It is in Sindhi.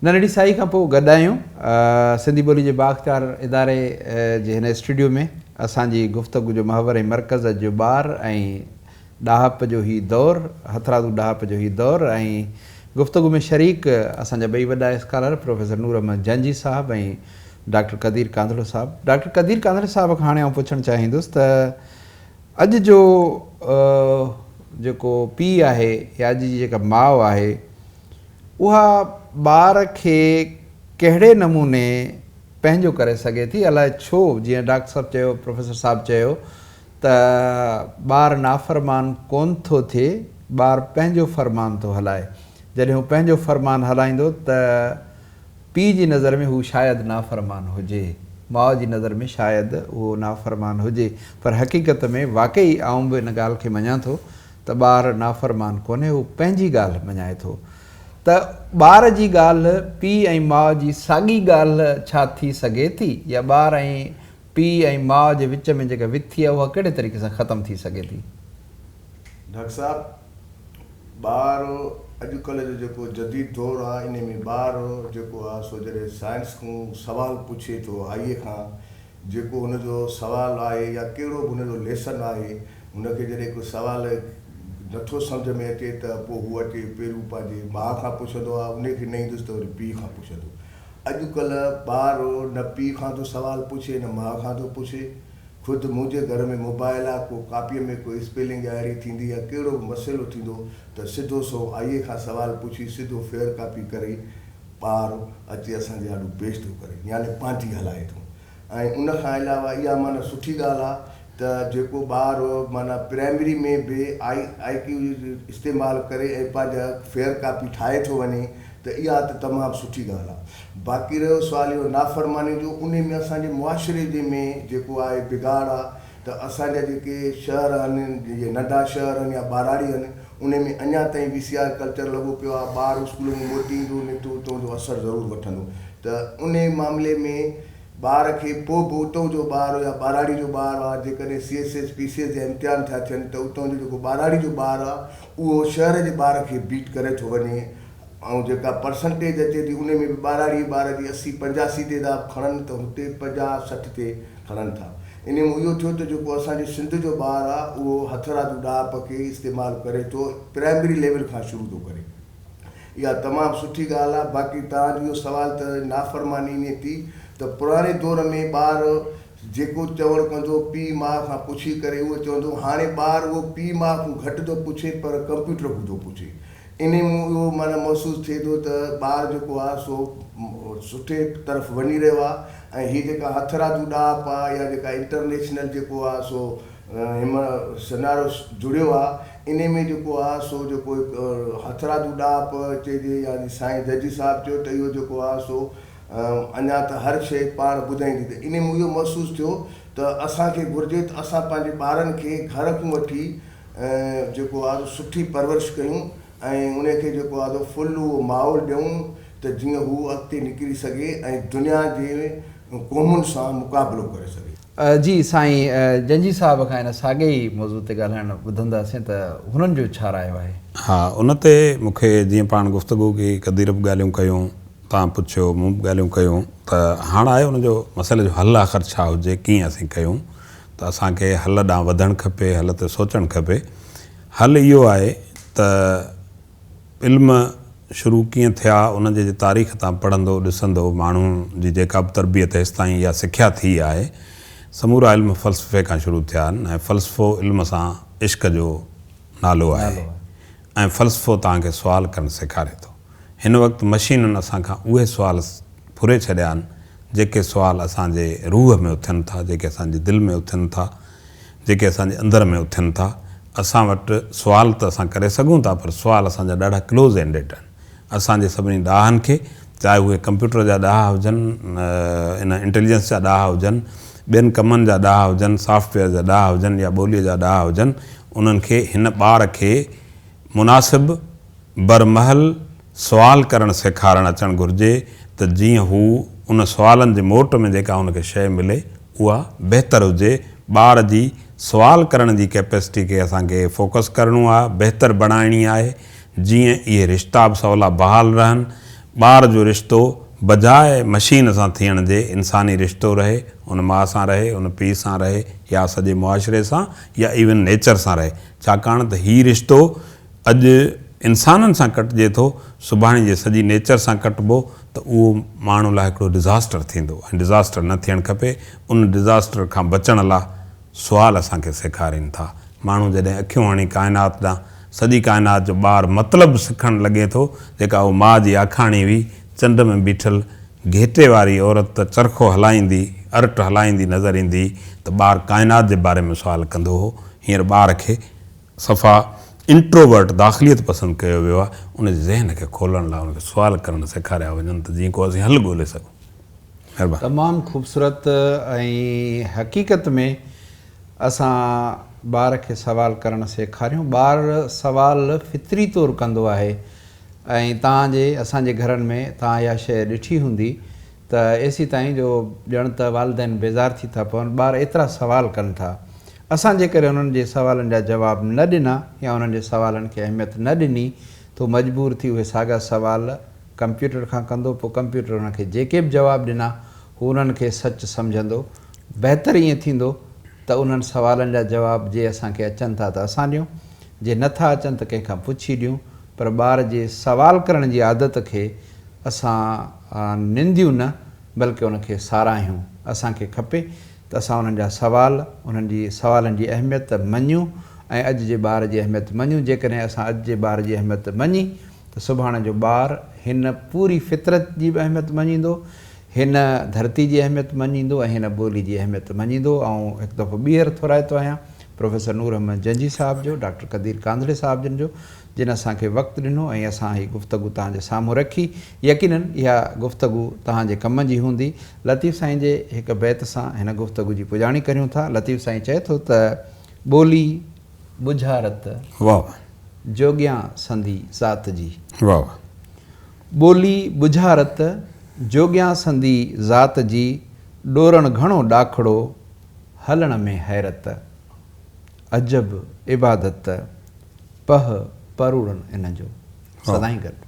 ننڍڙي ساهي کان پوء گڏ آهيون سنڌي ٻولي جي بااختيار اداري جي هن اسٽوڊيو ۾ اسان جي گفتگو جو محور ۽ مرڪز اڄ جو ٻار ۽ ڏاهپ جو هي دور، هٿرادو ڏاهپ جو هي دور ۽ گفتگو ۾ شريڪ اسان جا ٻئي وڏا اسڪالر پروفيسر نور احمد جنجهي صاحب ۽ ڊاڪٽر قدير ڪانڌڙو صاحب. ڊاڪٽر قدير ڪانڌڙي صاحب کان هاڻي آئون پڇڻ چاهيندس ته اڄ جو جيڪو پيء آهي يا اڄ جي جيڪا ماء آهي اها ٻار کي ڪهڙي نموني پنهنجو ڪري سگهي ٿي الائي ڇو جيئن ڊاڪٽر صاحب چيو پروفيسر صاحب چيو ته ٻار نافرمان ڪونه ٿو ٿئي، ٻار پنهنجو فرمان ٿو هلائي. جڏهن هو پنهنجو فرمان هلائيندو ته پيء جي نظر ۾ هو شايد نافرمان هجي، ماء جي نظر ۾ شايد اهو نافرمان هجي، پر حقيقت ۾ واقعي آئون به ان ڳالهه کي مڃان ٿو ته ٻار نافرمان ڪونهي، هو پنهنجي ڳالهه مڃائي ٿو. ته ٻار جي ڳالهه پيء ۽ ماء جي ساڳي ڳالهه ڇا ٿي سگهي ٿي يا ٻار ۽ پيء ۽ ماء جي وچ ۾ جيڪا وٿي آهي اها ڪهڙي طريقي سان ختم ٿي سگهي ٿي؟ ڊاڪٽر صاحب ٻار اڄڪلهه جو جيڪو جديد دور آهي انهي ۾ ٻار جيڪو آهي سو جڏهن سائنس کان سوال پڇي ٿو آئي کان جيڪو هن جو سوال آهي يا ڪهڙو به هن جو ليسن آهي هن کي جڏهن ڪو سوال نٿو سمجهه ۾ اچي ته پوء هو اچي پهريون پنهنجي ماء کان پڇندو آهي انهي کي نه ايندس ته وري پيء کان پڇندو اڄڪلهه ٻار نه پيء کان ٿو سوال پڇي نه ماء کان ٿو پڇي. خود منهنجي گهر ۾ موبائل آ، ڪو ڪاپيء ۾ ڪو اسپيلنگ يا اهڙي ٿيندي يا ڪهڙو به مسئلو ٿيندو ته سڌو سنئون آئيء کان سوال پڇي سڌو فيئر ڪاپي ڪري ٻار اچي اسان جي آڏو پيش ٿو ڪري يعني پنهنجي هلائي ٿو ۽ ان کان علاوه اها معنيٰ سٺي ڳالهه آ ته جيڪو ٻار معنيٰ پرائمري ۾ به آئي آئي ڪيو استعمال ڪري ۽ پنهنجا فيئر ڪاپي ٺاهي ٿو وڃي ته اها ته تمام سٺي ڳالهه آ. باقي رهيو سوال اهو نافرماني جو انهي ۾ اسان جي معاشري جي ۾ جيڪو آهي بگاڙ آ ته اسان جا جيڪي شهر آهن جيئن ننڍا شهر آهن يا ٻهراڙي آهن انهي ۾ اڃا تائين وي سي آر ڪلچر لڳو پيو آ ٻار اسڪول ۾ موٽي ايندو نت اتو جو اثر ضرور وٺندو ته انهي معاملي ۾ ٻار کي پوء به اتئون جو ٻار يا ٻهراڙي جو ٻار آ، جيڪڏهن C S S, P C S جا امتحان ٿيا ٿين ته اتئون جو جيڪو ٻهراڙي جو ٻار آ اهو شهر جي ٻار کي بيٽ ڪري ٿو وڃي ۽ جيڪا پرسنٽيج اچي ٿي انهي ۾ به ٻهراڙي جي ٻار جي 80 85 تي ٿا کڻن ته هتي 50 60 تي کڻن ٿا. انهي مان اهو ٿيو ته جيڪو اسان جي سنڌ جو ٻار آ اهو هٿرادو ڏاهپ کي استعمال ڪري ٿو پرائمري ليول کان شروع ٿو ڪري. اها تمام سٺي ڳالهه آهي باقي توهان جو اهو سوال ته نافرماني ائين ٿي ته پراڻي دور ۾ ٻار جيڪو چوڻ ڪندو پيء ماء کان پڇي ڪري اهو چوندو هاڻي ٻار اهو پيء ماء کان گهٽ ٿو پڇي پر ڪمپيوٽر کان ٿو پڇي انهي مون اهو معنيٰ محسوس ٿئي ٿو ته ٻار جيڪو آهي سو سٺي طرف وڃي رهيو آهي ۽ هي جيڪا هٿرادو ڏاهپ آهي يا جيڪا انٽرنيشنل جيڪو آهي سو هن سنارو جڙيو آ انهي ۾ جيڪو آ سو جيڪو هڪ هٿرادو ڏاهپ چئجي يا جي سائين ججي صاحب چيو ته اهو جيڪو آ سو اڃا ته هر شيء پاڻ ٻڌائيندي ته انهي ۾ اهو محسوس ٿيو ته اسان کي گهرجي ته اسان پنهنجي ٻارن کي گهر کون وٺي جيڪو آ سو سٺي پرورش ڪيون ۽ انهي کي جيڪو آ سو فل اهو ماحول ڏيون ته جيئن هو اڳتي نڪري سگهي ۽ دنيا جي قومن سان مقابلو ڪري سگهي. جي سائين جنجي صاحب کان ان ساڳئي ئي موضوع تي ڳالهائڻ ٻڌنداسين ته هنن جو ڇا رايو آهي. ها ان تي مون کي جيئن پاڻ گفتگو ڪئي قدير به ڳالهيون ڪيون توهان پڇيو مون به ڳالهيون ڪيون ته هاڻ آهي ان جو مسئلي جو حل آخر ڇا هجي ڪيئن اسين ڪيون ته اسان کي حل ڏانهن وڌڻ کپي حل تي سوچڻ کپي حل اهو آهي ته علم شروع ڪيئن ٿيا ان جي تاريخ تان پڙهندو ڏسندو ماڻهو جي جيڪا به تربيت هيستائين يا سکيا ٿي آهي سمورا علم فلسفي کان شروع ٿيا آهن ۽ فلسفو علم سان عشق جو نالو آهي ۽ فلسفو توهان کي سوال ڪرڻ سيکاري ٿو هن وقت مشينن اسان کان اهي سوال ڦري ڇڏيا آهن جيڪي سوال اسان جي روح ۾ اٿن ٿا جيڪي اسان جي دل ۾ اٿن ٿا جيڪي اسان جي اندر ۾ اٿن ٿا. اسان وٽ سوال ته اسان ڪري سگهون ٿا پر سوال اسان جا ڏاڍا ڪلوز اينڊيڊ آهن. اسان جي سڀني ڏاهن کي چاهي اهي ڪمپيوٽر جا ڏاها هجن، ان انٽيليجنس جا ڏاها هجن، ٻين ڪمن جا ڏاها هجن، سافٽ ويئر جا ڏاها هجن يا ٻوليء جا ڏاها هجن، انهن کي هن ٻار کي مناسب برمهل سوال ڪرڻ سيکارڻ اچڻ گهرجي ته جيئن هو ان سوالن جي موٽ ۾ جيڪا هن کي شيء ملي اها بهتر هجي. ٻار جي سوال ڪرڻ جي ڪيپيسٽي کي اسان کي فوڪس ڪرڻو آهي، بهتر بڻائڻي آهي جيئن اهي رشتا به سولا بحال رهن. ٻار جو رشتو بجاء مشين سان ٿيڻ جي انساني رشتو رهي، ان ماء سان رهي، ان پيء سان رهي يا سڄي معاشري سان يا ايون نيچر سان رهي. ڇاڪاڻ ته هي رشتو اڄ انسانن سان ڪٽجي ٿو، سڀاڻي جي سڄي نيچر سان ڪٽبو ته اهو ماڻهو لاء هڪڙو ڊزاسٽر ٿيندو ۽ ڊزاسٽر نه ٿيڻ کپي. ان ڊزاسٽر کان بچڻ لاء سوال اسان کي سيکارين ٿا. ماڻهو جڏهن اکيون هڻي ڪائنات ڏانهن، سڄي ڪائنات جو ٻار مطلب سکڻ لڳي ٿو، جيڪا اهو ماء جي آکاڻي هئي، چنڊ ۾ بيٺل گهيٽي واري عورت ته چرخو هلائيندي، ارٽ هلائيندي نظر ايندي هئي ته ٻار ڪائنات جي باري ۾ سوال ڪندو هو. هينئر ٻار کي صفا انٽروورٽ، داخليت پسند ڪيو ويو آهي، ان جي ذهن کي کولڻ لاء ان کي سوال ڪرڻ سيکاريا وڃن ته جيئن ڪو اسين حل ڳولي سگهون. مهرباني. تمام خوبصورت ۽ حقيقت ۾ اسان ٻار کي سوال ڪرڻ سيکاريون ٻار سوال فطري طور ڪندو آهي ۽ توهان جي اسان جي گهرن ۾ توهان اها شيء ڏٺي هوندي ته ايسيتائين جو ڄڻ ته والدين بيزار ٿي ٿا پون ٻار ايترا سوال ڪن ٿا اسان جيڪڏهن انهن جي سوالن جا جواب نه ڏنا يا انهن جي سوالن کي اهميت نه ڏني ته هو مجبور ٿي اهي ساڳا سوال ڪمپيوٽر کان ڪندو پوء ڪمپيوٽر ان کي جيڪي به جواب ڏنا هو انهن کي سچ سمجهندو. بهتر ائين ٿيندو ته انهن سوالن جا جواب جي اسان کي اچن ٿا ته اسان ڏيون، جي نه ٿا اچن ته ڪنهن کان پڇي ڏيون پر ٻار جي سوال ڪرڻ جي عادت کي اسان ننديون نه بلڪه ان کي ساراهيون. اسان کي کپي ته اسان انهن جا سوال، انهن جي سوالن جي اهميت مڃيون ۽ اڄ جي ٻار جي اهميت مڃيون. جيڪڏهن اسان اڄ جي ٻار جي اهميت مڃي ته سڀاڻي جو ٻار هن پوري فطرت جي به اهميت مڃيندو، هن ڌرتي جي اهميت مڃيندو ۽ هن ٻولي جي اهميت مڃيندو. آئون هڪ دفعو ٻيهر ٿورائتو آهيان پروفيسر نور احمد جنجهي صاحب جو، ڊاڪٽر قدير ڪانڌڙي صاحب جن جو، جن اسان کي وقت ڏنو ۽ اسان هي گفتگو توهان جي سامهون رکي. يقينن اها گفتگو توهان جي ڪم جي هوندي. لطيف سائين جي هڪ بيت سان هن گفتگو جي پڄاڻي ڪريون ٿا. لطيف سائين چئي ٿو ته، ٻولي ٻجهارت. واهه واهه. جوڳيان سندي ذات جي. واهه واهه. ٻولي ٻجهارت، جوڳيان سندي ذات جي، ڏورڻ گهڻو ڏاکڙو، هلڻ ۾ حيرت. عجب عبادت، پهه پروڙڻ ان جو. سدائين گڏ.